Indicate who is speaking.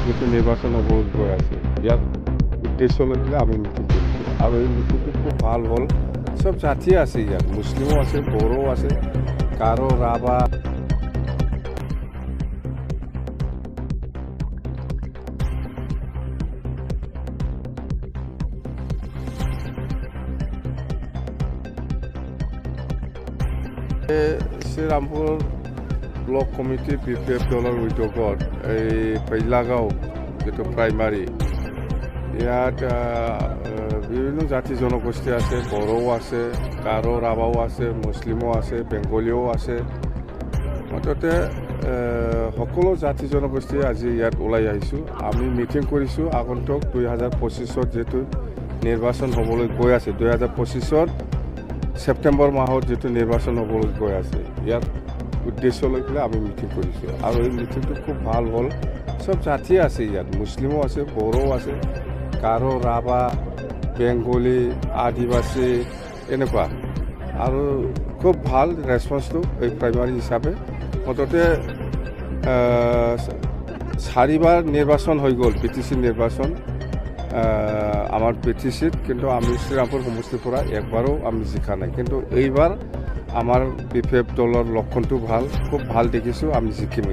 Speaker 1: যিটো নিৰ্বাচন হ'ব গৈ আছে, ইয়াত উদ্দেশ্য লৈ পেলাই আমি মিটিং কৰিছোঁ। আৰু এই মিটিংটো খুব ভাল হ'ল। চব জাতিয়ে আছে ইয়াত, মুছলিমো আছে, বড়ো আছে, Garo, Rabha. Srirampur block committee B P F দলৰ উদ্যোগত এই ফৈলাগাঁও যিটো প্ৰাইমাৰী, ইয়াত বিভিন্ন জাতি জনগোষ্ঠী আছে, বড়োও আছে, গাৰো, ৰাভাও আছে, মুছলিমো আছে, বেংগলীও আছে। মুঠতে সকলো জাতি জনগোষ্ঠী আজি ইয়াত ওলাই আহিছোঁ। আমি মিটিং কৰিছোঁ। আগন্তুক 2025ত যিটো নিৰ্বাচন হ'বলৈ গৈ আছে, 2025ত ছেপ্টেম্বৰ মাহত যিটো নিৰ্বাচন হ'বলৈ গৈ আছে, ইয়াত উদ্দেশ্য লৈ পেলাই আমি মিটিং কৰিছোঁ। আৰু এই মিটিংটো খুব ভাল হ'ল। চব জাতিয়ে আছে ইয়াত, মুছলিমো আছে, বড়োও আছে, গাৰো, ৰাভা, বেংগলী, আদিবাসী এনেকুৱা। আৰু খুব ভাল ৰেচপন্সটো এই প্ৰাইমাৰী হিচাপে। মুঠতে চাৰিবাৰ নিৰ্বাচন হৈ গ'ল, বি টি চি নিৰ্বাচন আমাৰ বি টি চিত, কিন্তু আমি শ্ৰীৰামপুৰ সমষ্টিৰ পৰা একবাৰো আমি জিকা নাই। কিন্তু এইবাৰ আমাৰ বি পি এফ দলৰ লক্ষণটো ভাল, খুব ভাল দেখিছোঁ, আমি জিকিম।